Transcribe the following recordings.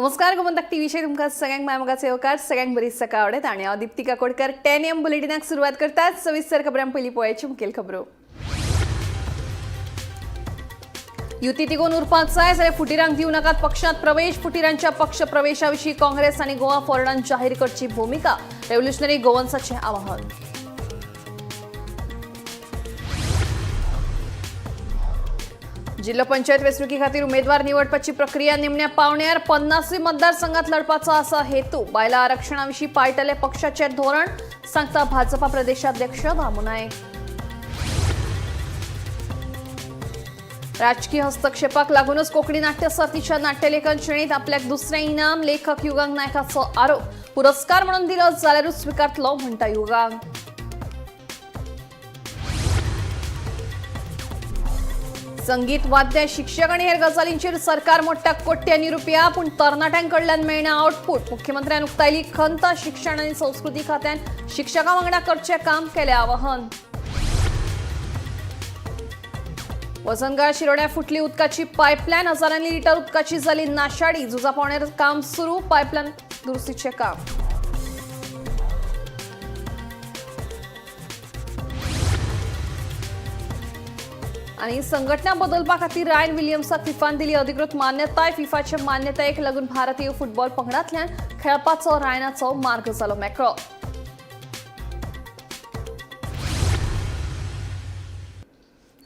नमस्कार, गोमंतक टीव्हीचेर तुमकां सगळ्यांक माय मोगाचो येवकार. सगळ्यांक बरी सकाळ आवडत आणि हांव दीप्ती काकोडकर 10 एम बुलेटिनाक सुरवात करतात. सविस्तर खबरां. पयलीं पळयाची मुखेल खबरो. युती तिगोवन उरपाक जाय जाल्यार फुटिरांक दिवं नाकात पक्षात प्रवेश. फुटिरांच्या पक्ष प्रवेशाविशीं काँग्रेस आनी गोवा फॉरवर्डान जाहीर करची भुमिका, रेव्होल्युशनरी गोवन्साचें आवाहन. जिल्हो पंचायत वेंचणुकी खातीर उमेदवार निवडपाची प्रक्रिया निमण्या पावण्यार. 50ूय मतदारसंघात लढपाचो आसा हेतू. बायलां आरक्षणाविशीं पाळटले पक्षाचे धोरण, सांगता भाजपा प्रदेशाध्यक्ष दामू नायक. राजकीय हस्तक्षेपाक लागूनच कोंकणी नाट्य सर्तीच्या नाट्यलेखन श्रेणीत आपल्याक दुसरें इनाम, लेखक युगांक नायकाचो आरोप. पुरस्कार म्हणून दिलो जाल्यारूच स्विकारतलो, म्हणटा युगांक. संगीत, वाद्य, शिक्षक आनी हेर गजालींचेर सरकार मोडटा कोट्यांनी रुपया, पूण तरणाट्यां कडल्यान मेळना आउटपूट. मुख्यमंत्र्यान उक्तायली खंत. शिक्षण आनी संस्कृती खात्यान शिक्षकां वांगडा करचें काम, केलें आवाहन. वजनगाळ शिरोड्या फुटली उदकाची पायपलायन. हजारांनी लिटर उदकाची जाली नाशाडी. झुजा पावण्यार काम सुरू. पायपलायन दुरुस्तीचें काम. आणि संघटना बदलपा खातीर रायन विलियम्साक फिफान दिली अधिकृत मान्यताय. फिफाचे मान्यतायेक लागून भारतीय फुटबॉल पंगडांतल्यान खेळपाचो रायनाचो मार्ग जालो मेकळो.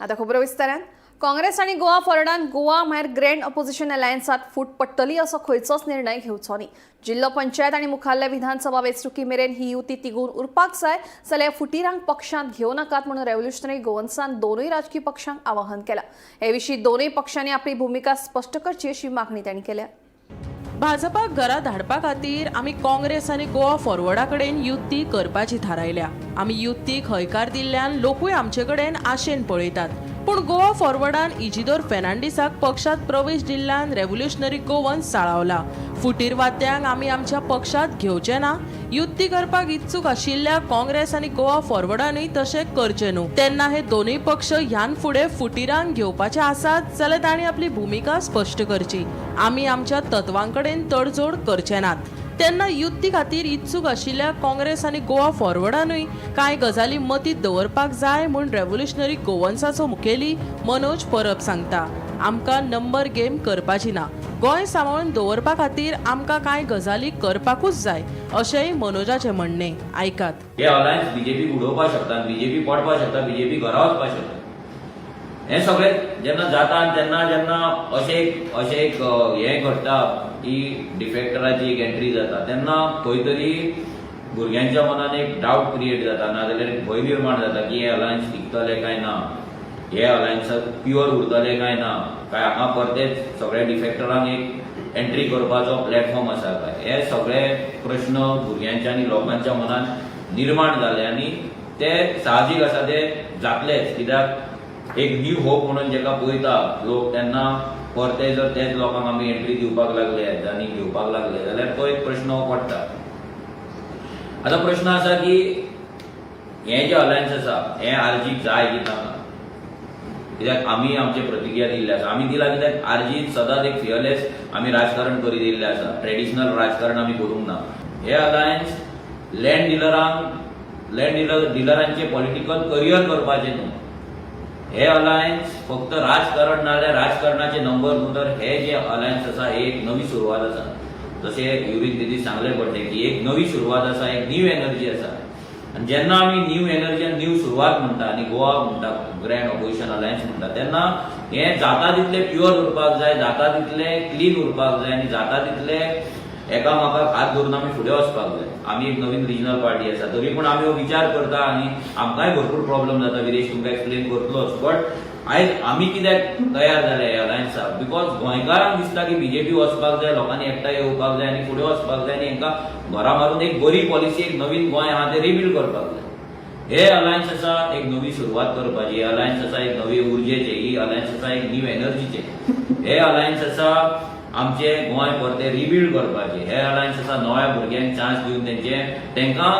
आता खबरो विस्तारान. काँग्रेस आनी गोवा फॉरवर्डान गोवा म्हळ्यार ग्रँड ऑपोजिशन अलायन्सात फूट पडटली असो खंयचोच निर्णय घेवचो न्ही. जिल्लो पंचायत आनी मुखाल्ल्या विधानसभा वेंचणुकी मेरेन ही युती तिगून उरपाक जाय जाल्यार फुटिरांक पक्षांत घेवं नाकात म्हणून रेव्होल्युशनरी गोवन्सान दोनूय राजकी पक्षांक आवाहन केलां. हे विशीं दोनूय पक्षांनी आपली भुमिका स्पश्ट करची अशी मागणी तांणी केल्या. भाजपाक घरा धाडपा खातीर आमी काँग्रेस आनी गोवा फॉरवर्डा कडेन युती करपाची थारायल्या. आमी युतीक हयकार दिल्ल्यान लोकूय आमचे कडेन आशेन पळयतात, पूण गोवा फॉरवर्डान इजिदोर फेर्नांडीसाक पक्षात प्रवेश दिल्ल्यान रेव्होल्युशनरी गोवन्स चाळावला. फुटीरवाद्यांक आमी आमच्या पक्षात घेवचे ना. युती करपाक इत्सूक आशिल्ल्या काँग्रेस आनी गोवा फॉरवर्डानूय तशें करचें न्हू. तेन्ना हे दोनूय पक्ष ह्यान फुडें फुटिरांक घेवपाचे आसात जाल्यार तांणी आपली भुमिका स्पश्ट करची. आमी आमच्या तत्वां कडेन तडजोड करचे नात. तेन्ना युती खातीर इत्सूक आशिल्ल्या काँग्रेस आनी गोवा फॉरवर्डानूय कांय गजाली मतींत दवरपाक जाय म्हूण रेव्होल्युशनरी गोवन्साचो मुखेली मनोज परब सांगता. आमकां नंबर गेम करपाची ना. गोंय सांबाळून दवरपा खातीर आमकां कांय गजाली करपाकूच जाय, अशेंय मनोजाचें म्हणणें. आयकात. हे अलायन्स बीजेपी उडोवपाक शकता, बीजेपी पडपाक शकता, बीजेपी घरा वचपाक शकता. हें सगळें जेन्ना जाता आनी तेन्ना जेन्ना अशें एक हें घडटा की डिफेक्टराची एक एंट्री जाता, तेन्ना खंय तरी भुरग्यांच्या मनान एक डावट क्रिएट जाता, नाजाल्यार एक भंय निर्माण जाता की हे अलायन्स टिकतले काय ना, हे अलायन्साक प्युअर उरतले काय ना, काय हांगा परतेच सगळ्या डिफेक्टरांक एक एंट्री करपाचो प्लॅटफॉर्म आसा काय. हे सगळे प्रश्न भुरग्यांच्या आनी लोकांच्या मनान निर्माण जाले आनी ते साहजीक आसा, ते जातलेच. कित्याक एक न्यू होप म्हणून जेका पळयता लोक, तेन्ना परते जर तेच लोकांक आमी एंट्री दिवपाक लागले आनी घेवपाक लागले जाल्यार तो एक प्रश्न पडटा. आतां प्रश्न आसा की हें जें अलायन्स आसा हें आरजीक जाय की नाका. कित्याक आमी आमचे प्रतिक्रिया दिल्ली आसा. आमी दिला कित्याक आरजी सदांच एक फियरलेस आमी राजकारण करीत येयल्लें आसा. ट्रेडिशनल राजकारण आमी करूंक ना. हे अलायन्स लँड डिलरांक, लँड डिलरांचे पॉलिटिकल करियर करपाचें न्हू. हे अलायन्स फक्त राजकारण नाजाल्यार राजकारणाचे नंबर न्हू, तर हे जे अलायन्स आसा हे एक नवी सुरवात आसा. जशें युरीन दिदी सांगलें पडलें की एक नवी सुरवात आसा, एक न्यू एनर्जी आसा. आनी जेन्ना आमी न्यू एनर्जी आनी न्यू सुरवात म्हणटा आनी गोवा म्हणटा, ग्रँड ऑपोजिशन अलायन्स म्हणटा, तेन्ना हें जाता तितलें प्युअर उरपाक जाय, जाता तितलें क्लीन उरपाक जाय आनी जाता तितलें एकामेकाक हात धरून आमी फुडें वचपाक जाय. आमी एक नवीन रिजनल पार्टी आसा, तरी पूण आमी हो विचार करता आनी आमकांय भरपूर प्रॉब्लम जाता. विरेश तुमकां एक्सप्लेन करतलोच. बट आयज आमी कित्याक तयार जाले ह्या अलायन्साक? Because गोंयकारांक दिसता की बीजेपी वचपाक जाय, लोकांनी एकठांय येवपाक जाय आनी फुडें वचपाक जाय आनी हांकां घरा मारून एक बरी पॉलिसी, एक नवीन गोंय आहा तें रिबिल्ड करपाक जाय. हे अलायन्स आसा एक नवी सुरवात करपाची, हे अलायन्स आसा एक नवी उर्जेचे, ही अलायन्स आसा एक न्यू एनर्जीचे, हे अलायन्स आसा आमचे गोंय परते रिबिल्ड करपाचे, हे अलायन्स आसा नव्या भुरग्यांक चान्स दिवन तेंचे तांकां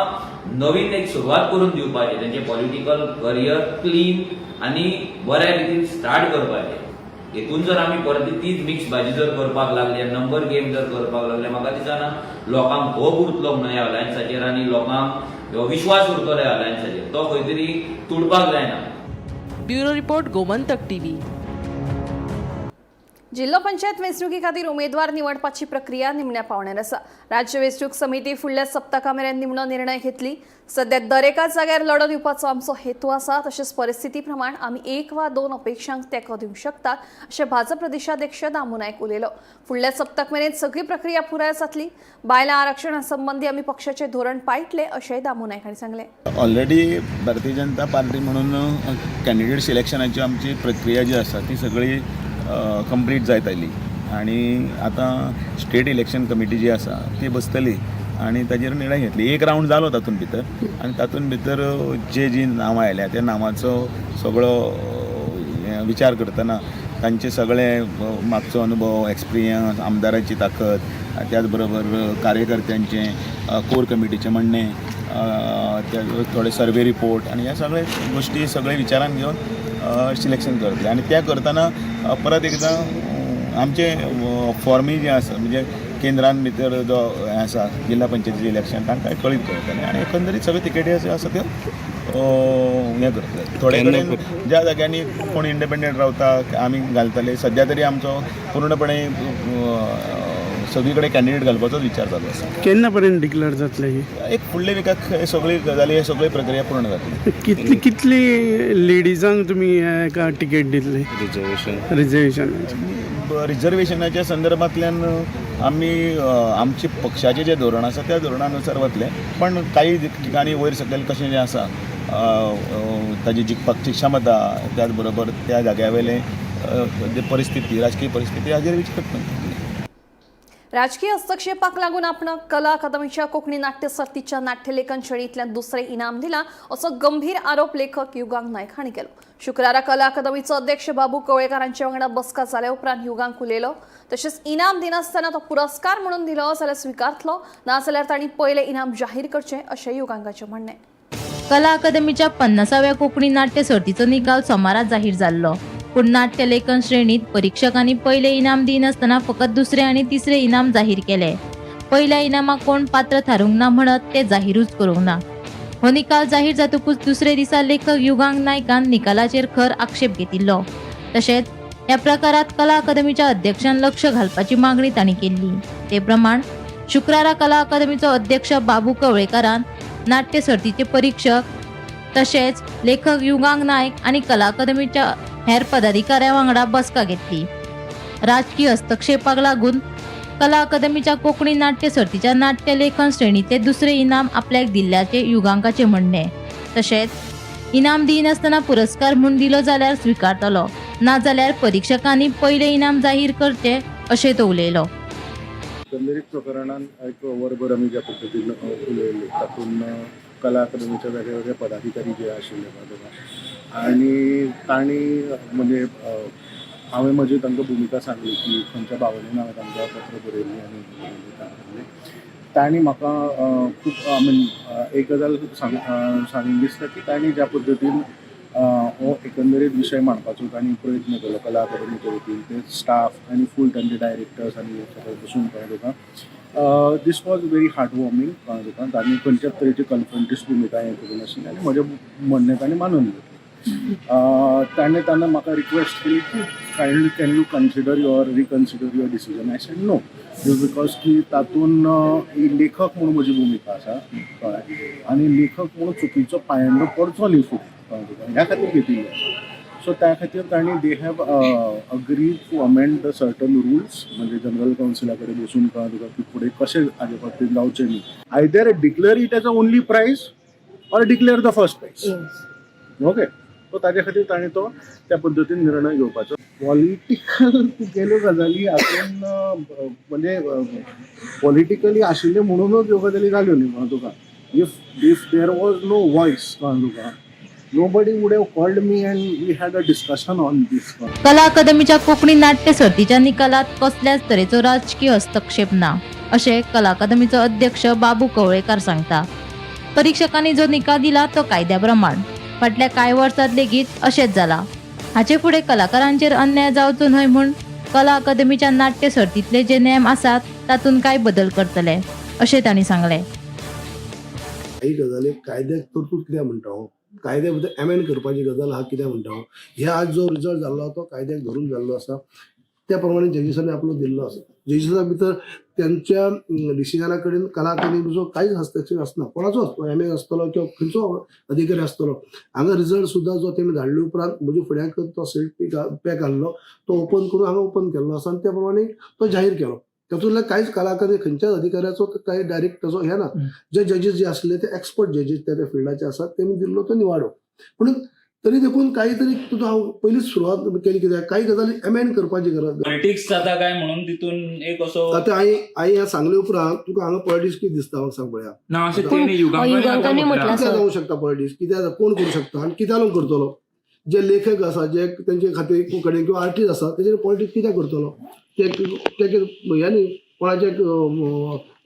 नवीन एक सुरवात करून दिवपाची, तेंचे पॉलिटिकल करियर क्लीन आनी बऱ्या रितीन स्टार्ट करपाचें. हेतून जर आमी परत तीच मिक्स भाजी जर करपाक लागले, नंबर गेम जर करपाक लागले, म्हाका दिसना लोकांक होप उरतलो म्हणून ह्या अलायन्साचेर आनी लोकांक हो विश्वास उरतलो ह्या अलायन्साचेर. तो खंय तरी तुडपाक जायना. Bureau report, Gomantak TV. जिल्हो पंचायत वेंचणुके खातीर उमेदवार निवडपाची प्रक्रिया निमण्या पावण्यार आसा. राज्य वेंचणूक समिती फुडल्या सप्तका मेरेन निमणो निर्णय घेतली. सध्या दरेका जाग्यार लढो दिवपाचो आमचो हेतू आसा. तशेंच परिस्थिती प्रमाण आमी एक वा दोन अपेक्षांक तेंको दिवंक शकतात, अशें भाजप प्रदेशाध्यक्ष दामू नायक उलयलो. फुडल्या सप्तक मेरेन सगळी प्रक्रिया पुराय जातली. बायलां आरक्षणा संबंदी आमी पक्षाचें धोरण पाळटले, अशेंय दामू नायक हांणी सांगलें. ऑलरेडी भारतीय जनता पार्टी म्हणून कॅन्डिडेट सिलेक्शनाची आमची प्रक्रिया जी आसा ती सगळी कंप्लीट जायत आयली आनी आतां स्टेट इलेक्शन कमिटी जी आसा ती बसतली आनी ताजेर निर्णय घेतली. एक रावंड जालो तातूंत भितर आनी तातूंत भितर जे जी नांवां आयल्या त्या नांवाचो सगळो हें विचार करतना तांचे सगळे मागचो अनुभव, एक्सपिरियन्स, आमदाराची ताकद, त्याच बरोबर कार्यकर्त्यांचें, कोर कमिटीचें म्हणणें, त्या थोडे सर्वे रिपोर्ट आनी ह्या सगळे गोश्टी सगळे विचारान घेवन सिलेक्शन करतले. आनी तें करतना परत एकदां आमचे फॉर्मी जे आसा, म्हणजे केंद्रान भितर जो हें आसा जिल्हा पंचायतीचें इलेक्शन, तांकां कळीत करतले आनी एकंदरीत सगळे तिकेटी ज्यो आसा त्यो हें करतले. थोडे कडेन ज्या जाग्यांनी कोण इंडिपेंडंट रावता, आमी घालतले. सद्या तरी आमचो पूर्णपणे सगळी कडेन कॅन्डिडेट घालपाचोच विचार चालू आसा. केन्ना पर्यंत डिक्लेअर जातले ही? एक फुडल्या विकाक हे सगळी गजाली, हे सगळी प्रक्रिया पूर्ण जातली. कितली कितली लेडीजांक तुमी एका तिकेट दितले? रिजर्वेशन. रिजर्वेशन. रिजर्वेशनाच्या संदर्भातल्यान आमी आमचे पक्षाचें जें धोरण आसा त्या धोरणानुसार वतले, पण काही ठिकाणी वयर सकयल कशें जें आसा, ताजी जिखपाची क्षमता, त्याच बरोबर त्या जाग्या वयले जे परिस्थिती, राजकीय परिस्थिती हाजेर विचार करतले. राजकीय हस्तक्षेपाक लागून आपणाक कला अकादमीच्या कोंकणी नाट्य सर्तीच्या नाट्यलेखन श्रेणींतल्यान दुसरें इनाम दिलां, असो गंभीर आरोप लेखक युगांक नायक हांणी केलो. शुक्रारा कला अकादमीचो अध्यक्ष बाबू कवळेकार हांचे वांगडा बसका जाल्या उपरांत युगांक उलयलो. तशेंच इनाम दिनासतना तो पुरस्कार म्हणून दिलो जाल्यार स्विकारतलो, नाजाल्यार तांणी पयलें इनाम जाहीर करचें, अशें युगांकाचें म्हणणें. कला अकादमीच्या 50व्या कोंकणी नाट्य सर्तीचो निकाल सोमारा जाहीर जाल्लो. पूण नाट्य लेखन श्रेणीत परीक्षकांनी पयलें इनाम दिनासतना फकत दुसरें आनी तिसरें इनाम जाहीर केले. पयल्या इनामाक कोण पात्र थारूंक ना म्हणत ते जाहीरूच करूंक ना. हो निकाल जाहीर जातकूच दुसरे दिसा लेखक युगांक नायकान निकालाचेर खर आक्षेप घेतिल्लो. तशेंच ह्या प्रकारात कला अकादमीच्या अध्यक्षान लक्ष घालपाची मागणी तांणी केल्ली. ते प्रमाण शुक्रारा कला अकादमीचो अध्यक्ष बाबू कवळेकारान नाट्य सर्तीचे परीक्षक तशेंच लेखक युगांक नायक आनी कला अकादमीच्या हेर पदाधिकाऱ्यां वांगडा बसका घेतली. राजकीय हस्तक्षेपाक लागून कला अकादमीच्या कोंकणी नाट्य सर्तीच्या नाट्य लेखन श्रेणीतले दुसरे इनाम आपल्याक दिल्ल्याचे युगांकाचे म्हणणें. तशेंच इनाम दिनासतना पुरस्कार म्हूण दिलो जाल्यार स्विकारतलो, नाजाल्यार परीक्षकांनी पयलें इनाम जाहीर करचें, अशें तो उलयलो. एकंदरीत प्रकरणान एक वरभर आमी ज्या पद्दतीन उलयले तातूंत कला अकादमीचे वेगळे वेगळे पदाधिकारी जे आशिल्ले तुका आनी तांणी म्हणजे हांवें म्हजी तांकां भुमिका सांगली की खंयच्या भावनेन हांवें तांकां पत्र बरयल्लें आनी बरयलें. तांणी म्हाका खूब, I mean, एक गजाल सांगीन दिसता की तांणी ज्या पद्दतीन हो एकंदरीत विशय मांडपाचो तांणी प्रयत्न केलो, कला अकादमीच्या वतीन ते स्टाफ आनी फूल तांचे डायरेक्टर्स आनी हे सगळे बसून, कळ्ळें तुका, this was very heart warming, कळ्ळें तुका. तांणी खंयच्याच तरेची कन्फ्रंटीस भुमिका हें करूं नाशिल्ली आनी म्हजें म्हणणें तांणी मानून घेतलें. ताणें तेन्ना म्हाका रिक्वेस्ट केली की kindly can you consider your reconsider your decision. I said no, just because की तातूंत लेखक म्हणून म्हजी भुमिका आसा, कळ्ळें, आनी लेखक म्हणून चुकीचो पायंडो पडचो न्ही फुडें, कळ्ळें तुका, ह्या खातीर घेतिल्लें आसा. सो त्या खातीर तांणी they have agreed to amend the certain rules, म्हणजे जनरल कावन्सिला कडेन बसून, कळ्ळें तुका, की फुडें कशें हाजे बाबतींत जावचें न्ही. Either declare it as a only prize or declare the first prize, okay. So ताजे खातीर ताणें तो त्या पद्दतीन निर्णय घेवपाचो. पॉलिटिकल तुगेल्यो गजाली हातून म्हणजे पॉलिटिकली आशिल्ले म्हणूनच ह्यो गजाली जाल्यो न्ही, कळ्ळें तुका. If there was no voice, कळ्ळें तुका, nobody would have called me and we had a discussion on this. कला अकादमीच्या कोंकणी नाट्य सर्तीच्या निकालात कसल्याच तरेचो राजकीय हस्तक्षेप ना, अशें कला अकादमीचो अध्यक्ष बाबू कवळेकार सांगता. परीक्षकांनी जो निकाल दिला तो कायद्या प्रमाण. फाटल्या कांय वर्सांत लेगीत अशेंच जाला. हाचे फुडें कलाकारांचेर अन्याय जावचो न्हय म्हूण कला अकादमीच्या नाट्य सर्तींतले जे नेम आसात तातूंत कांय बदल करतले अशें तांणी सांगलें. काही गजाली कायद्याक तरतूद कित्याक म्हणटा हो, कायद्या भितर एमेंड करपाची गजाल आहा कित्याक म्हणटा हो. हे आज जो रिजल्ट जाल्लो तो कायद्याक धरून जाल्लो आसा, त्या प्रमाणे जजीसांनी आपलो दिल्लो आसा. जजीसा भितर त्यांच्या डिसिजना कडेन कला अकादमीचो कांयच हस्तक्षेप आसना, कोणाचो आसतलो, एम ए आसतलो किंवा खंयचो अधिकारी आसतलो. हांगा रिजल्ट सुद्दां जो तेमी धाडले उपरांत म्हज्या फुड्याक तो सील पॅक आहलो तो ओपन करून हांगा ओपन केल्लो आसा आनी त्या प्रमाणे तो जाहीर केलो. तातूंतल्यान कांयच कला अकादमी खंयच्याच अधिकाऱ्याचो कांय डायरेक्ट ताचो हे ना. जे जजीस जे आसले ते एक्सपर्ट जजीस त्या त्या फिल्डाचे आसात, तेमी दिल्लो तो निवाडो. पूण तरी देखून काही तरी तुजो हांव पयलींच सुरवात केली कित्याक काही गजाली एमेंड करपाची गरज. पॉलिटिक्स जाता काय म्हणून तितून एक असो आतां हांवें हांवें हें सांगले उपरांत तुका हांगा पॉलिटिक्स कितें दिसता म्हाका सांग पळया. ना अशें पूण तेणी युगांकांनी युगांकांनी म्हटलां. कित्याक जावंक शकता पॉलिटिक्स, कित्याक कोण करूं शकता आनी कित्याक लागून करतलो? जे लेखक आसा जे तेंचे खातीर कडेन किंवा आर्टिस्ट आसा तेजेर पॉलिटिक्स कित्याक करतलो? ते ते हें न्ही कोणाचें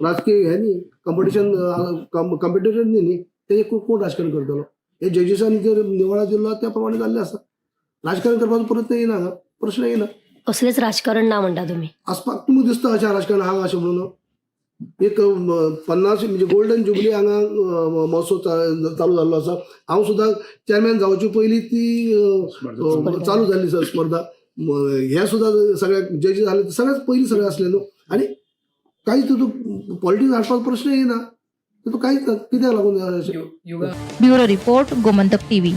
राजकीय हें न्ही, कंपिटिशन कंपिटिशन न्ही न्ही तेजें कोण राजकारण करतलो? हे जजीसांनी जर निवाडो दिल्लो त्या प्रमाणे जाल्लें आसा. राजकारण करपाचो प्रयत्न येना हांगा, प्रश्न येना. कसलेच राजकारण ना म्हणटा तुमी. आसपाक तुमकां दिसता अशें राजकारण आहा अशें म्हणून एक 50 म्हणजे गोल्डन जुबली हांगा महोत्सव चालू जाल्लो आसा. हांव सुद्दां चॅरमॅन जावचे पयलीं ती चालू जाल्ली स्पर्धा. हे सुद्दां सगळ्या जजीस जाले ते सगळ्यात पयलीं सगळें आसलें न्हू. आनी कांयच तितून पॉलिटिक्स हाडपाचो प्रश्न येना, तितून कांयच ना, कित्याक लागून अशें? Bureau report, Gomantak TV.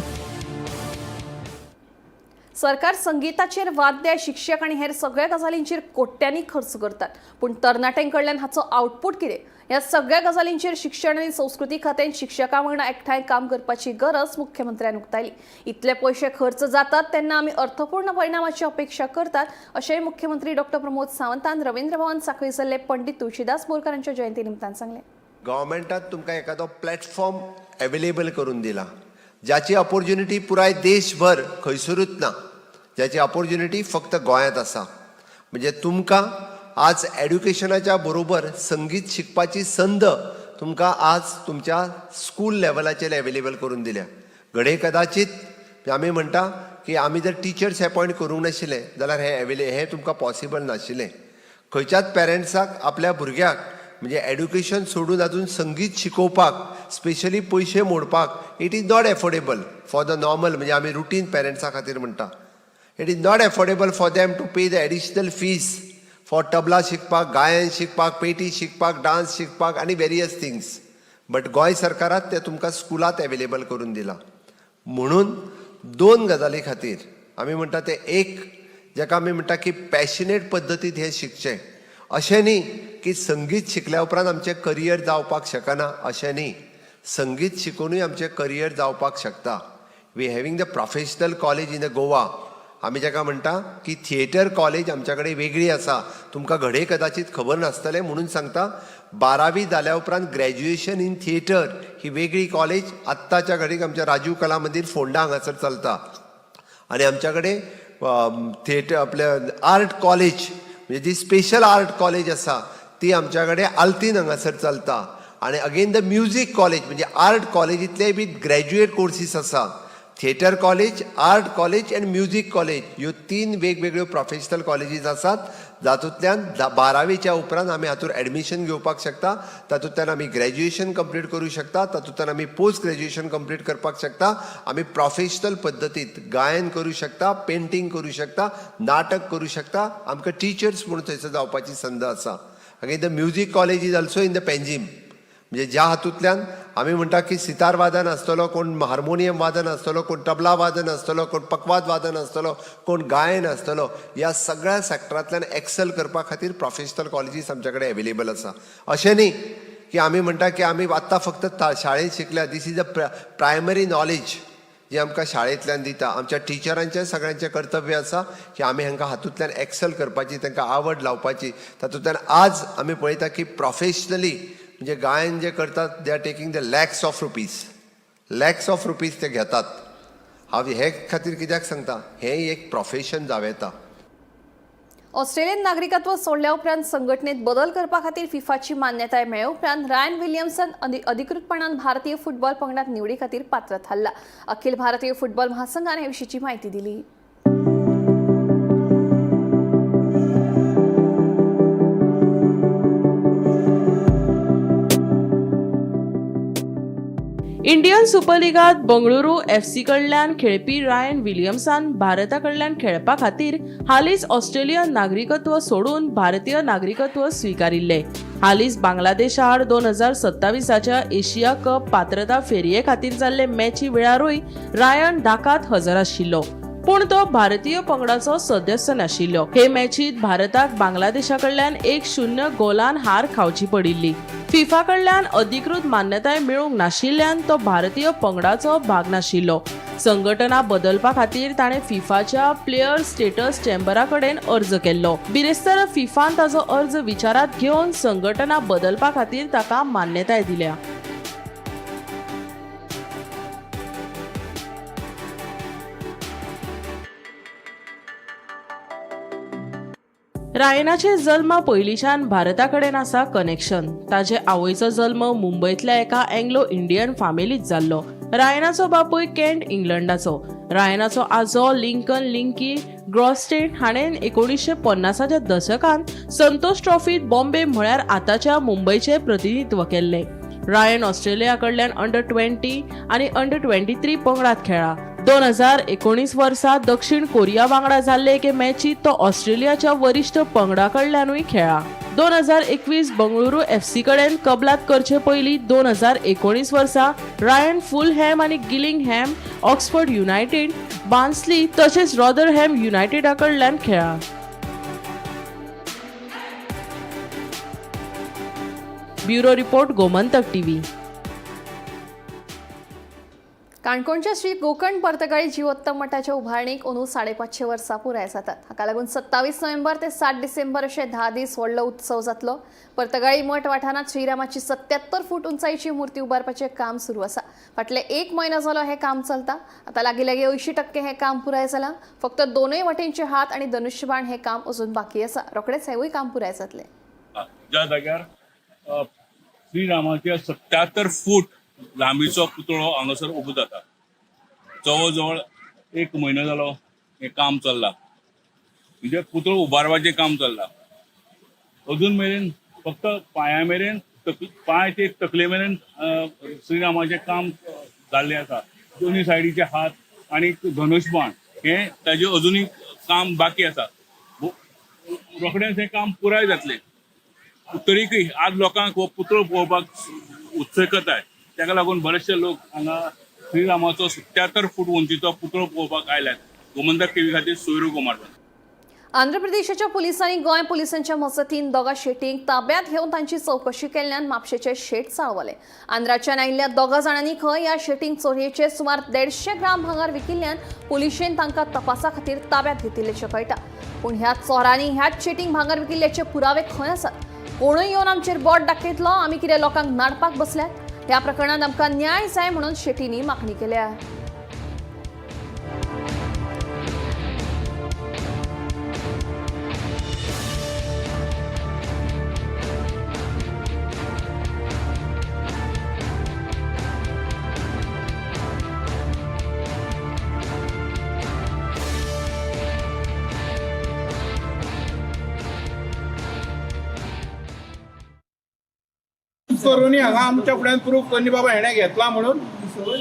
सरकार संगीताचेर, वाद्य, शिक्षक आनी हेर सगळ्या गजालींचेर कोट्यांनी खर्च करतात, पूण तरणाट्यां कडल्यान हाचो आउटपूट कितें? ह्या सगळ्या गजालींचेर शिक्षण आनी संस्कृती खात्यान शिक्षकां वांगडा एकठांय काम करपाची गरज मुख्यमंत्र्यान उक्तायली. इतले पयशे खर्च जातात तेन्ना आमी अर्थपूर्ण परिणामाची अपेक्षा करतात अशेंय मुख्यमंत्री डॉक्टर प्रमोद सावंतान रवींद्र भवन सांखळी जाल्ले पंडित तुळशीदास बोरकार हांच्या जयंती निमतान सांगलें. गव्हर्मेंटान तुमकां एखादो प्लॅटफॉर्म अवेलेबल करून दिला ज्याची ऑपॉर्च्युनिटी पुराय देशभर खंयसरूच ना, ज्याची ऑपॉर्च्युनिटी फक्त गोंयांत आसा. म्हणजे तुमकां आज एड्युकेशनाच्या बरोबर संगीत शिकपाची संद तुमकां आज तुमच्या स्कूल लेवलाचेर अवेलेबल करून दिल्या. घडये कदाचीत आमी म्हणटा की आमी जर टिचर्स एपॉयंट करूंक नाशिल्ले जाल्यार हें हें तुमकां पॉसिबल नाशिल्लें. खंयच्याच पेरंट्साक आपल्या भुरग्याक म्हणजे एड्युकेशन सोडून अजून संगीत शिकोवपाक स्पेशली पयशे मोडपाक it is not affordable for the normal, म्हणजे आमी रुटीन पेरंट्सा खातीर म्हणटा, it is not affordable for them to pay the additional fees for tabla शिकपाक, गायन शिकपाक, पेटी शिकपाक, डान्स शिकपाक आनी वेरियस थिंग्स. बट गोंय सरकारान तें तुमकां स्कुलांत एवेलेबल करून दिलां. म्हणून दोन गजाली खातीर आमी म्हणटा तें एक जाका आमी म्हणटा की पॅशनेट पद्दतीन हें शिकचें. अशें न्ही की संगीत शिकल्या उपरांत आमचें करियर जावपाक शकना, अशें न्ही. संगीत शिकोनूय आमचें करियर जावपाक शकता. We having the professional college in the Goa. आमी जाका म्हणटा की थिएटर कॉलेज आमच्या कडेन वेगळी आसा. तुमकां घडये कदाचीत खबर नासतलें म्हणून सांगता, 12वी जाल्या उपरांत ग्रॅज्युएशन इन थिएटर ही वेगळी कॉलेज आत्ताच्या घडीक आमच्या राजीव कला मंदीर फोंडा हांगासर चलता. आनी आमच्या कडेन थिएटर आपल्या आर्ट कॉलेज म्हणजे जी स्पेशल आर्ट कॉलेज आसा ती आमच्या कडेन आल्तीन हांगासर चलता. आनी अगेन the music college म्हणजे आर्ट कॉलेजींतले बी ग्रॅज्युएट कोर्सीस आसा. Theatre college, art college and music college ह्यो तीन वेगवेगळ्यो प्रोफेशनल कॉलेजीस आसात जातूंतल्यान 12वेच्या उपरांत आमी हातूंत एडमिशन घेवपाक शकता. तातूंतल्यान आमी ग्रॅज्युएशन कंप्लीट करूं शकता, तातूंतल्यान आमी पोस्ट ग्रॅज्युएशन कंप्लीट करपाक शकता. आमी प्रोफेशनल पद्दतीत गायन करूं शकता, पेंटींग करूं शकता, नाटक करूं शकता. आमकां टिचर्स म्हणून थंयसर जावपाची संद आसा. Again the music college is also in the Panjim, म्हणजे ज्या हातूंतल्यान आमी म्हणटा की सितार वादन आसतलो, कोण हार्मोनियम वादन आसतलो, कोण तबला वादन आसतलो, कोण पकवाद वादन आसतलो, कोण गायन आसतलो, ह्या सगळ्या सॅक्टरांतल्यान एक्सेल करपा खातीर प्रोफेशनल कॉलेजीस आमच्या कडेन एवेलेबल आसा. अशें न्ही की आमी म्हणटा की आमी आत्तां फक्त शाळेंत शिकल्या. This is a primary knowledge जी आमकां शाळेंतल्यान दिता. आमच्या टिचरांचें सगळ्यांचें कर्तव्य आसा की आमी हांकां हातूंतल्यान एक्सेल करपाची, तांकां आवड लावपाची. तातूंतल्यान आज आमी पळयता की प्रोफेशनली म्हणजे गायन जे करतात they are taking the lakhs of rupees, lakhs of rupees ते घेतात. हांव हे खातीर कित्याक सांगता, हें एक प्रोफेशन जावं येता. ऑस्ट्रेलियन नागरिकत्व सोडल्या उपरांत संघटनेत बदल करपा खातीर फिफाची मान्यताय मेळ्ळे उपरांत रायन विल्यमसन अधिकृतपणान भारतीय फुटबॉल पंगडात निवडी खातीर पात्र थारला. अखिल भारतीय फुटबॉल महासंघान हे विशींची माहिती दिली. इंडियन सुपर लिगांत बंगळुरू एफसी कडल्यान खेळपी रायन विलियम्सान भारता कडल्यान खेळपा खातीर हालींच ऑस्ट्रेलियन नागरिकत्व सोडून भारतीय नागरिकत्व स्विकारिल्लें. हालींच बांगलादेशा आड 2027च्या एशिया कप पात्रता फेरये खातीर जाल्ले मॅची वेळारूय रायन ढाकांत हजर आशिल्लो, पूण तो भारतीय पंगडाचो सदस्य नाशिल्लो. हे मॅचीत भारताक बांगलादेशा कडल्यान 1-0 गोलान हार खावची पडिल्ली. फिफा कडल्यान अधिकृत मान्यताय मेळूंक नाशिल्ल्यान तो भारतीय पंगडाचो भाग नाशिल्लो. संघटना बदलपा खातीर ताणें फिफाच्या प्लेयर स्टेटस चेंबरा कडेन अर्ज केल्लो. बिरेस्तारा फिफान ताचो अर्ज विचारांत घेवन संघटना बदलपा खातीर ताका मान्यताय दिल्या. रायनाचे जल्मा पयलींच्यान भारता कडेन आसा कनेक्शन. ताचे आवयचो जल्म मुंबयतल्या एका अँग्लो इंडियन फामिलींत जाल्लो. रायनाचो बापूय केंट इंग्लंडाचो. रायनाचो आजो लिंकन लिंकी ग्रॉस्टेन हाणें 1950च्या दशकांत संतोष ट्रॉफीत बॉम्बे म्हळ्यार आतांच्या मुंबयचें प्रतिनिधित्व केल्लें. रायन ऑस्ट्रेलिया कडल्यान अंडर 20 आनी अंडर 23 पंगडात खेळ्ळा. 2019 वर्सा दक्षिण कोरिया वांगडा जाल्ले एके मॅचीत तो ऑस्ट्रेलियाच्या वरिश्ठ पंगडा कडल्यानूय खेळ्ळा. 2021 बंगळुरू एफसी कडेन कबलात करचे पयलीं 2019 वर्सा रायन फुलहॅम आनी गिलिंगहॅम, ऑक्सफर्ड युनायटेड, बार्न्सली तशेंच रॉदरहॅम युनायटेडा कडल्यान खेळ्ळा. Bureau report, Gomantak TV. काणकोणच्या श्री गोकर्ण पर्तगाळी जिवोत्तम मठाच्या उभारणीक अंदू 550 वर्सां पुराय जातात. हाका लागून 27 नोव्हेंबर ते 7 डिसेंबर अशे 10 दीस व्हडलो उत्सव जातलो. पर्तगाळी मठ वाठारांत श्रीरामाची 77 फूट उंचायेची मूर्ती उबारपाचें काम सुरू आसा. फाटले 1 म्हयनो जालो हें काम चलता. आतां लागीं लागीं 80% हें काम पुराय जालां. फक्त दोनूय वटेनचे हात आनी धनुष्यबाण हें काम अजून बाकी आसा. रोखडेंच हेंवूय काम पुराय जातलें. ज्या जाग्यार श्रीरामाच्या 77 फूट लांबीचो पुतळो हांगासर उबो जाता. जवळ जवळ 1 म्हयनो जालो हें काम चल्लां, म्हणजे पुतळो उबारपाचें काम चल्लां. अजून मेरेन फक्त पांया मेरेन, पांय ते तकले मेरेन श्रीरामाचें काम जाल्लें आसा. दोनूय सायडीचे हात आनी धनुष्यबाण हें ताजें अजुनूय काम बाकी आसा. रोखडेंच हें काम पुराय जातलें. तरीकय आज लोकांक हो पुतळो पळोवपाक उत्सुकताय, ताका लागून बरेचशे लोक हांगा श्रीरामाचो 77 फूट उंचीचो पुतळो पळोवपाक आयल्यात. गोमंतक टीव्ही खातीर सोयरू कुमार. आंध्र प्रदेशाच्या पुलिसांनी गोंय पुलिसांच्या मजतीन दोगा शेटींक ताब्यात घेवन तांची चवकशी केल्ल्यान म्हापशेचे शेट चाळवले. आंध्राच्यान आयिल्ल्या 2 जाणांनी खंय ह्या शेटींक चोरयेचे सुमार 150 ग्राम भांगर विकिल्ल्यान पुलिशेन तांकां तपासा खातीर ताब्यात घेतिल्ल्याचें कळटा. पूण ह्या चोरांनी ह्याच शेटींक भांगर विकिल्ल्याचे पुरावे खंय आसात? कोणूय येवन आमचेर बोट दाखयतलो, आमी कितें लोकांक नाडपाक बसल्यात? ह्या प्रकरणांत आमकां न्याय जाय म्हणून शेटींनी मागणी केल्या. करूनी हांगा आमच्या फुड्यान प्रूफ करनी बाबा हेणें घेतला म्हणून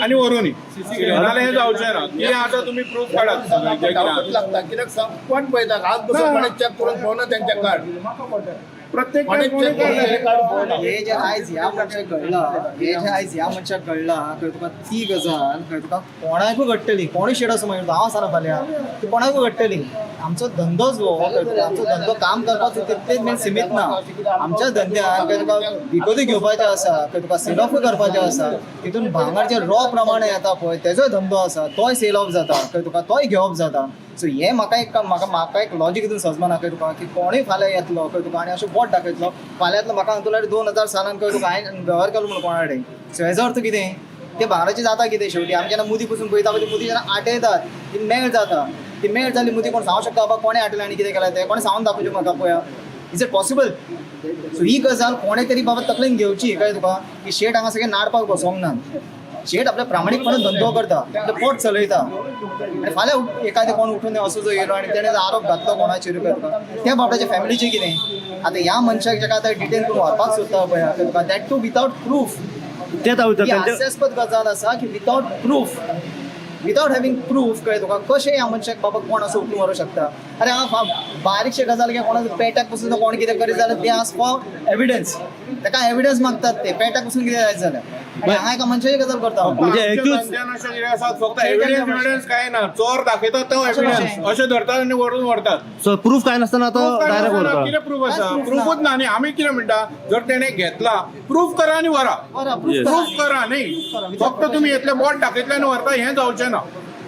आनी व्हरूनी, नाजाल्यार हें जावचें ना. कितें आसा तुमी प्रूफ काडात. लागता कित्याक सांग, कोण पळयता आज बसून कोणें चॅक करून पळोवना तेंचें कार्ड, प्रत्येक कोणें चॅक करून कार्ड पळोवना. हे जे आयज ह्या मनशाक घडला, हे जे आयज ह्या मनशाक घडला, खंय तुका ती गजाल खंय तुका कोणाकूय घडटली. कोणूय शेड आसूं मागीर हांव आसना फाल्यां, ती कोणाकूय घडटली. आमचो धंदोच हो, आमचो धंदो काम करपाचो तितलेच मेन सिमीत ना. आमच्या धंद्यान खंय तुका विकतूय घेवपाचें आसा, खंय तुका सेल ऑफूय करपाचें आसा. तितून भांगर जे रॉ प्रमाणे येता पळय तेजोय धंदो आसा, तोय सेल ऑफ जाता, खंय तुका तोय घेवप जाता. सो हें म्हाका एक म्हाका म्हाका एक लॉजीक हितून सजमना खंय तुका की कोणूय फाल्यां येतलो खंय तुका आनी अशें बोट दाखयतलो फाल्यां येतलो म्हाका सांगतलो 2000 सालान खंय तुका हांवें वेव्हार केलो म्हणून कोणा कडेन. सो हेजो अर्थ कितें, ते भांगराचें जाता कितें शेवटी आमी जेन्ना मुदी पसून पळयता पळय ती मुदी जेन्ना आटयतात ती मेळ जाता, ती मेळ जाली मुदी कोण सांगूंक शकता बाबा कोणें आटयलें आनी कितें केलें तें कोणें सांगून दाखोवचें म्हाका पळया, is it possible? So ही गजाल कोणें तरी बाबा तकलेन घेवची कळ्ळें तुका की शेट हांगा सगळें नाडपाक बसोंक ना. शेट आपल्या प्रामाणीकपणान धंदो करता, आपलें पोट चलयता आनी फाल्यां एखादें कोण उठून असो जो येयलो आनी तेणें आरोप घातलो कोणाचेर कळ्ळें तुका, त्या बाबड्याच्या फॅमिलीचें कितें? आतां ह्या मनशाक जेका आतां डिटेन करून व्हरपाक सोदता पळय तुका, that two without proof. तेच हांव ही विचारता. हास्यास्पद गजाल आसा की without proof, without having proof, कळ्ळें तुका, कशें ह्या मनशाक बाबा कोण असो उखलून व्हरूंक शकता? अरे हांव बारीकशे गजाल की कोणाचो पेटाक पसून कोण कितें करीत जाल्यार ते आस फॉर एविडन्स, ताका एविडन्स मागतात ते पेटाक पसून कितें जायत जाल्यार. आनी हांगा एका मनशाची गजाल करता हांव. म्हणजे आमच्या धंद्यान अशें कितें आसा, फक्त एविडन्स बिविडन्स काय ना, चोर दाखयतात तो एविडन्स अशें धरतात आनी व्हरून व्हरतात. सो प्रूफ काय नासतना तो Proof काय डायरेक्ट नासतना व्हरता. कितें प्रूफ आसा? प्रूफूच ना. आनी आमी कितें म्हणटा, जर तेणें घेतला प्रूफ करा आनी व्हरा. व्हरा, proof proof करा न्ही, फक्त तुमी येतले बोट दाखयतले आनी व्हरता, हें जावचें ना.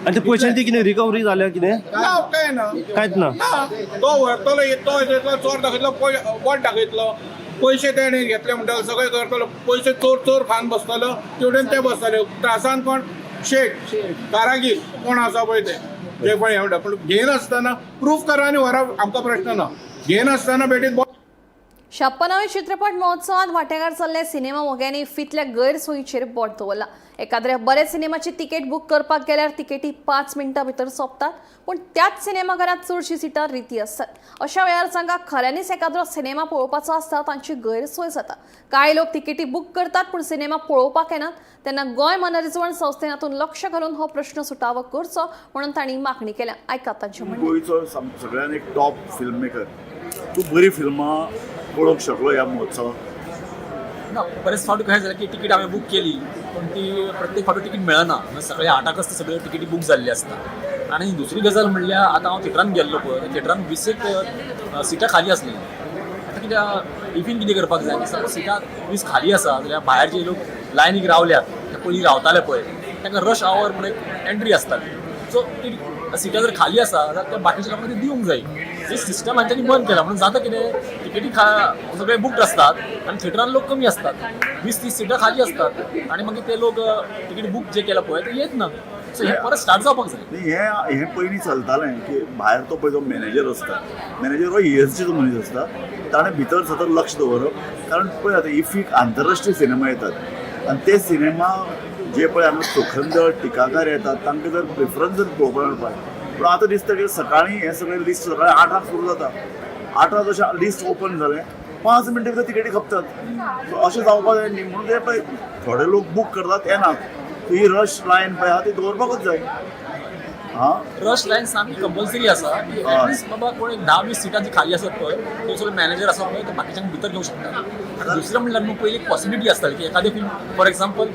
आनी ते पयशांची कितें रिकवरी जाल्या कितें? ना, काय ना. कांयच ना. ना, तो व्हरतलो, तो येतलो, चोर दाखयतलो, बोट दाखयतलो, पयशे तेणे घेतले म्हणटलो, सगळें करतलो, पयशे चोर चोर खावन बसतलो, तेवटेन ते बसतले त्रासान. कोण शेट कारागीर कोण आसा पळय ते जे पळय हें म्हणटा, पूण घेयनासतना प्रूफ करा आनी व्हरा, आमकां प्रश्न ना. घेयनासतना बेठीत 56व्या चित्रपट महोत्सवात वांटेकार जाल्ले सिनेमा मोग्यांनी इफ्फींतल्या गैरसोयीचेर बोट दवरला. एकाद्र्या बऱ्या सिनेमाची तिकेट बूक करपाक गेल्यार तिकेटी 5 मिनटां भितर सोंपतात, पूण त्याच सिनेमाघरांत चडशीं सिटां रिती आसतात. अशा वेळार जांकां खऱ्यांनीच एकाद्रो सिनेमा पळोवपाचो आसता तांची गैरसोय जाता. कांय लोक तिकेटी बूक करतात पूण सिनेमा पळोवपाक येनात, तेन्ना गोंय मनरिजवण संस्थेन हातूंत लक्ष घालून हो प्रश्न सुटावो करचो म्हणून तांणी मागणी केल्या. आयकात तांचें म्हणणें. गोंयचो सगळ्यान एक टॉप फिल्म मेकर, तूं बरी फिल्मां पळोवंक शकलो ह्या महोत्सवाक? ना, बरेच फावटी कशें जालें की तिकीट हांवें बूक केली पूण ती प्रत्येक फावटी तिकीट मेळना. म्हणजे सकाळी 8क सगळ्यो तिकेटी बूक जाल्ली आसता. आनी दुसरी गजाल म्हणल्यार आतां हांव थिएटरान गेल्लो पळय, थिएटरान 20 सिटां खाली आसली. आतां कित्याक इफीन कितें करपाक जाय, सपोज सिटां 20 खाली आसा जाल्यार भायर जे लोक लायनीक रावल्यात ते पयलीं रावताले पळय, तांकां रश our म्हूण एक एंट्री आसताली. सो ती सिटां जर खाली आसा जाल्यार त्या बाकीच्या लोकांक ती दिवंक जाय. ही सिस्टम हांच्यानी बंद केला म्हणून जाता कितें, तिकेटी सगळे बुक्ड असतात आनी थिएटरान लोक कमी असतात, 20-30 सिटां खाली असतात आनी मागीर ते लोक तिकीट बूक जे केला पळय ते येत ना. सो हे परत स्टार्ट जावपाक जाय. न्ही, हें पयलीं चलतालें की भायर तो पळय जो मॅनेजर आसता, मॅनेजर हो ESGचो मनीस आसता, ताणें भितर सतत लक्ष दवरप. कारण पळय आतां इफीक आंतरराष्ट्रीय सिनेमा येतात आनी ते सिनेमा जे पळय हांगा चोखंदळ टिकाकार येतात तांकां जर प्रिफरन्स जर पळोवपाक मेळपाक. पूण आतां दिसता की सकाळीं हें सगळें लिस्ट सकाळीं 8क सुरू जाता, 8क जशें लिस्ट ओपन जालें 5 मिनटां भितर तिकेटी खपतात. सो अशें जावपाक जाय न्ही, म्हणून ते पळय थोडे लोक बूक करतात येनात. ही रश लायन पळय आहा ती दवरपाकूच जाय. हां, रश लायन सामकी कंपल्सरी आसा की एटलिस्ट बाबा कोण एक 10-20 सिटां जी खाली आसत पळय, तो सगळे मॅनेजर आसा पळय ते बाकीच्यांक भितर घेवंक शकता. आनी दुसरें म्हणल्यार न्हू पयलीं एक पॉसिबिलिटी आसताली की एखादें फिल्म फॉर एक्झाम्पल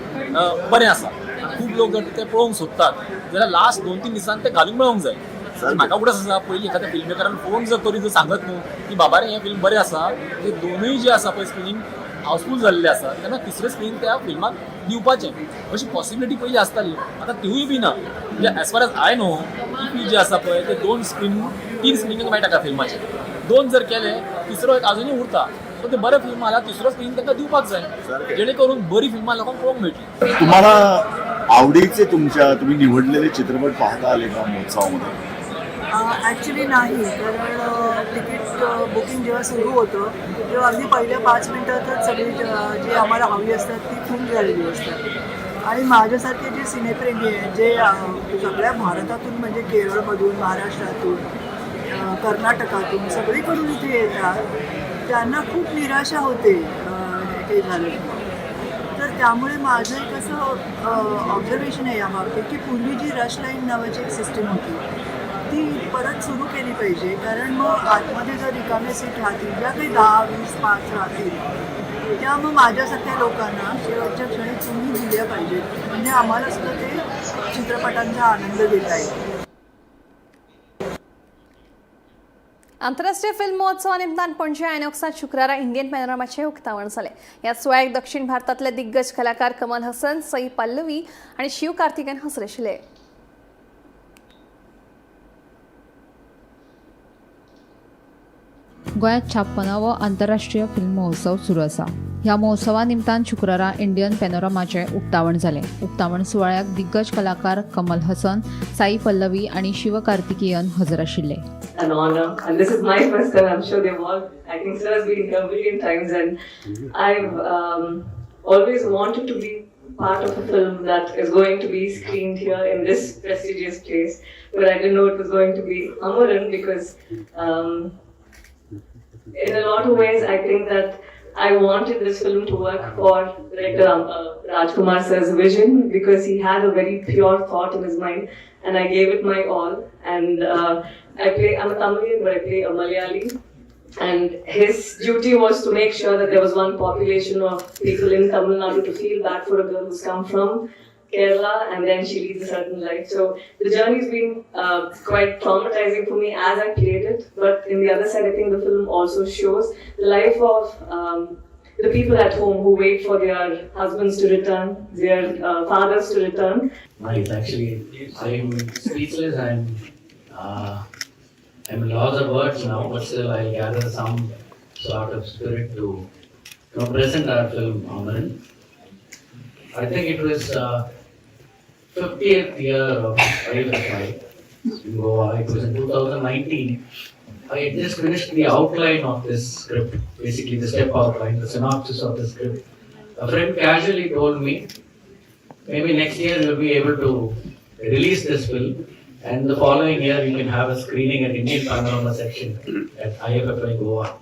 बरें आसा, खूब लोक जर ते पळोवंक सोदतात जाल्यार लास्ट 2-3 दिसान ते घालूंक मेळोंक जाय. म्हाका उगडास आसा पयलीं एखाद्या फिल्म मेकरान फोन जर तरी जर सांगत न्हू की बाबा रे हें फिल्म बरें आसा, ते दोनूय जे आसा पळय स्क्रिनींग हावसफूल जाल्लें आसा तेन्ना तिसरें स्क्रीन त्या फिल्माक दिवपाचें, अशी पॉसिबिलिटी पयलीं आसताली. आतां तिवूय बी ना. म्हणजे as far as I know IFFI जे आसा पळय ते 2 स्क्रीन 3 स्क्रिनींग मेळटा एका फिल्माचें, 2 जर केले तिसरो एक आजुनूय उरता. सो ते बरें फिल्म आल्यार तिसरो स्क्रीन तांकां दिवपाक जाय, जेणे करून बरी फिल्मां लोकांक पळोवंक मेळटली. तुम्हाला आवडीचे तुमच्या तुम्ही निवडलेले चित्रपट पाहता आले का महोत्सवामध्ये? ॲक्च्युली नाही, कारण तिकीट बुकिंग जेव्हा सुरू होतं तेव्हा अगदी पहिल्या 5 मिनटातच सगळी जी आम्हाला हवी असतात ती फुल झालेली असतात. आणि माझ्यासारखे जे सिनेप्रेमी आहेत, जे सगळ्या भारतातून म्हणजे केरळमधून, महाराष्ट्रातून, कर्नाटकातून सगळीकडून इथे येतात, त्यांना खूप निराशा होते हे झालं. तर त्यामुळे माझं एक असं ऑब्झर्वेशन आहे या बाबतीत की पूर्वी जी रश लाईन नावाची एक सिस्टीम होती ती परत सुरू केली पाहिजे. कारण मग आतमध्ये जर रिकाम्या सीट राहतील, ज्या काही 10, 20, 5 राहतील, त्या मग माझ्यासारख्या लोकांना शेवटच्या क्षणी तुम्ही दिल्या पाहिजेत, म्हणजे आम्हाला सुद्धा ते चित्रपटांचा आनंद घेता येईल. आंतरराष्ट्रीय फिल्म महोत्सवा निमतान पणजे आयनॉक्सात शुक्रारा इंडियन पॅनोरमाचें उक्तावण जालें. ह्या सुवाळ्याक दक्षिण भारतांतले दिग्गज कलाकार कमल हसन, सई पल्लवी आनी शिव कार्तिकेयन हजर आशिल्ले. गोंयांत 56वो आंतरराष्ट्रीय फिल्म महोत्सव सुरू आसा. ह्या महोत्सवा निमतान शुक्रारा इंडियन पॅनोरमाचें उक्तावण जालें. उक्तावण सुवाळ्याक दिग्गज कलाकार कमल हसन, साई पल्लवी आनी शिव कार्तिकेयन हजर आशिल्ले. An honor, and this is my first time. I'm sure they've all, I think sir has been here a million times, and I've always wanted to be part of a film that is going to be screened here in this prestigious place, but I didn't know it was going to be Amaran, because in a lot of ways I think that I wanted this film to work for director Rajkumar sir's vision because he had a very pure thought in his mind, and I gave it my all. And I'm a Tamilian, but I play a Malayali. And his duty was to make sure that there was one population of people in Tamil Nadu to feel bad for a girl who's come from Kerala, and then she leads a certain life. So the journey's been quite traumatizing for me as I played it. But in the other side, I think the film also shows the life of the people at home who wait for their husbands to return, their fathers to return. Nice. Actually, I'm speechless. I'm lost of words now, but still I'll gather some sort of spirit to present our film, Amaran. I think it was 50th year of IFFI in Goa. It was in 2019. I had just finished the outline of this script, basically the step outline, the synopsis of the script. A friend casually told me, maybe next year you'll be able to release this film, and the following year you can have a screening at Indian Panorama section at IFFI Goa.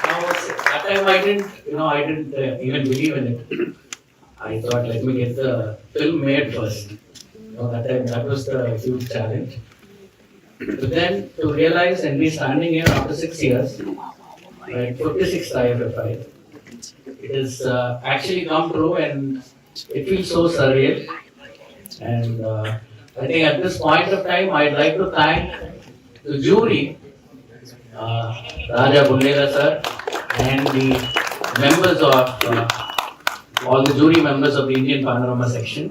Now, that time I didn't even believe in it. I thought, let me get the film made first. That time that was the huge challenge. But then to realize and be standing here after 6 years, right, 56th IFFI, it has actually come true, and it feels so surreal. And I think at this point of time, I'd like to thank the jury, Raja Bundela sir, and the members of all the jury members of the Indian Panorama section.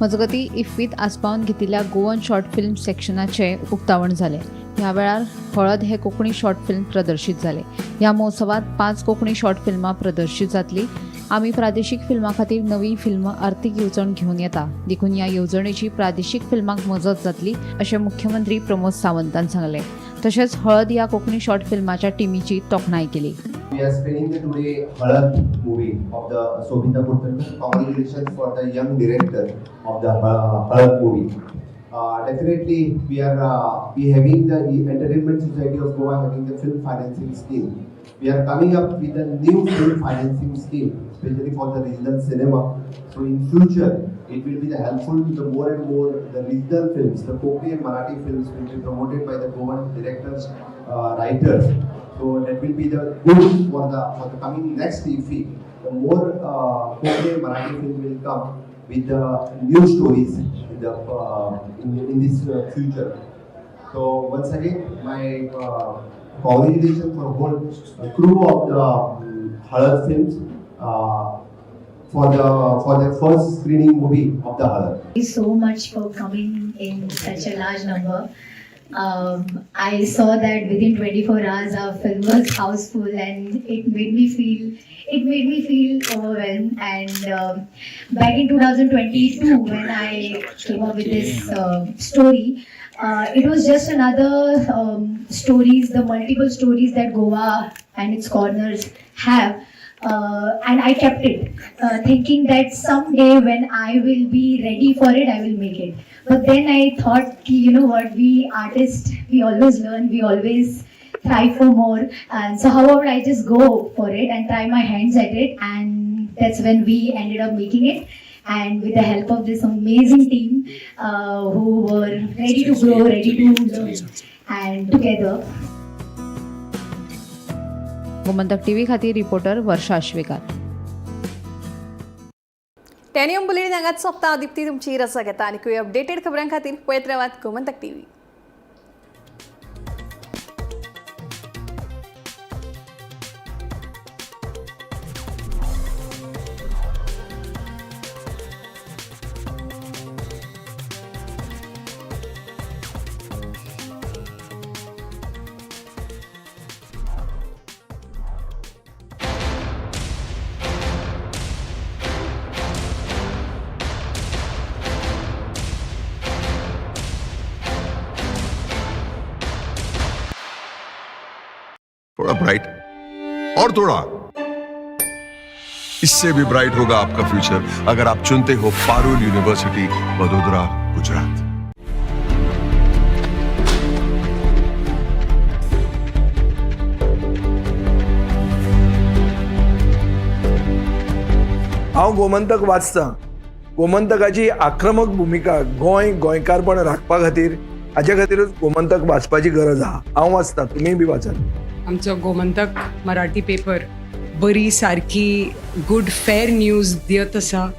मजगती इफ्फीत आस्पावन घेतिल्ल्या Goan short film सेक्शनाचे उक्तावण जालें. ह्या वेळार हळद हे Konkani short film प्रदर्शीत जालें. ह्या महोत्सवात 5 कोंकणी शॉर्ट फिल्मां प्रदर्शीत जातली. आमी प्रादेशीक फिल्मां खातीर नवी फिल्मां आर्थीक येवजण घेवन येता, देखून ह्या येवजणेची प्रादेशीक फिल्मांक मजत जातली अशें मुख्यमंत्री प्रमोद सावंतान सांगलें. तशेंच हळद ह्या कोंकणी शॉर्ट फिल्माच्या टिमीची तोखणाय केली. We are screening the today Halad movie of the Sobhita Purtankar. Congratulations for the young director of the Halad movie. Definitely, we are we having the Entertainment Society of Goa having the film financing scheme. We are coming up with a new film financing scheme, especially for the regional cinema. So in future, it will be the helpful to the more and more the regional films, the Konkani and Marathi films will be promoted by the Goan directors, writers. So that will be the good for the coming next IFFI. The more Konkani and Marathi film will come with the new stories in the in this future. So once again, my congratulations for whole crew of the Halad films for the first screening movie of the Halad. Thank you so much for coming in such a large number. I saw that within 24 hours our film was house full, and it made me feel overwhelmed. And back in 2022, when I came up with this story, it was just another stories, the multiple stories that Goa and its corners have. And I kept it, thinking that someday when I will be ready for it, I will make it. But then I thought, you know what, we artists, we always learn, we always try for more. And so how about I just go for it and try my hands at it? And that's when we ended up making it. And with the help of this amazing team who were ready to grow, ready to learn, and together. Gomantak TV खातीर reporter वर्षा आश्वेकार. टेनियम bulletin हांगाच सोंपता. दीप्ती तुमची रजा घेता आनी updated खबरां खातीर पळयत रावात गोमंतक टीव्ही. थोड़ा ब्राइट और थोड़ा इससे भी ब्राइट होगा आपका फ्यूचर अगर आप चुनते हो पारुल यूनिवर्सिटी वडोदरा गुजरात। हांव गोमंतक वाचतां. गोमंतकाची आक्रमक भुमिका गोंय गोंयकारपण राखपा खातीर, हाजे खातीरूच गोमंतक वाचपाची गरज आहा. हांव वाचतां, तुमीय बी वाचात. आमचो गोमंतक मराठी पेपर बरी सारकी गुड फेर न्यूज दियत आसा,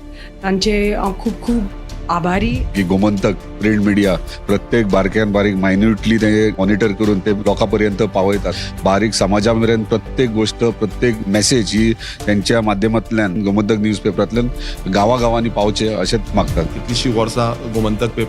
तांचे हांव खूब खूब आभारी. की गोमंतक प्रिंट मिडिया प्रत्येक बारक्यान बारीक मायन्युटली ते मॉनिटर करून ते लोकां पर्यंत पावयतात. बारीक समाजा मेरेन प्रत्येक गोष्ट, प्रत्येक मेसेज ही त्यांच्या माध्यमांतल्यान, गोमंतक न्यूज पेपरांतल्यान गांवागांवांनी पावचे अशेंच मागतात. कितलीशीं वर्सां गोमंतक पेपरान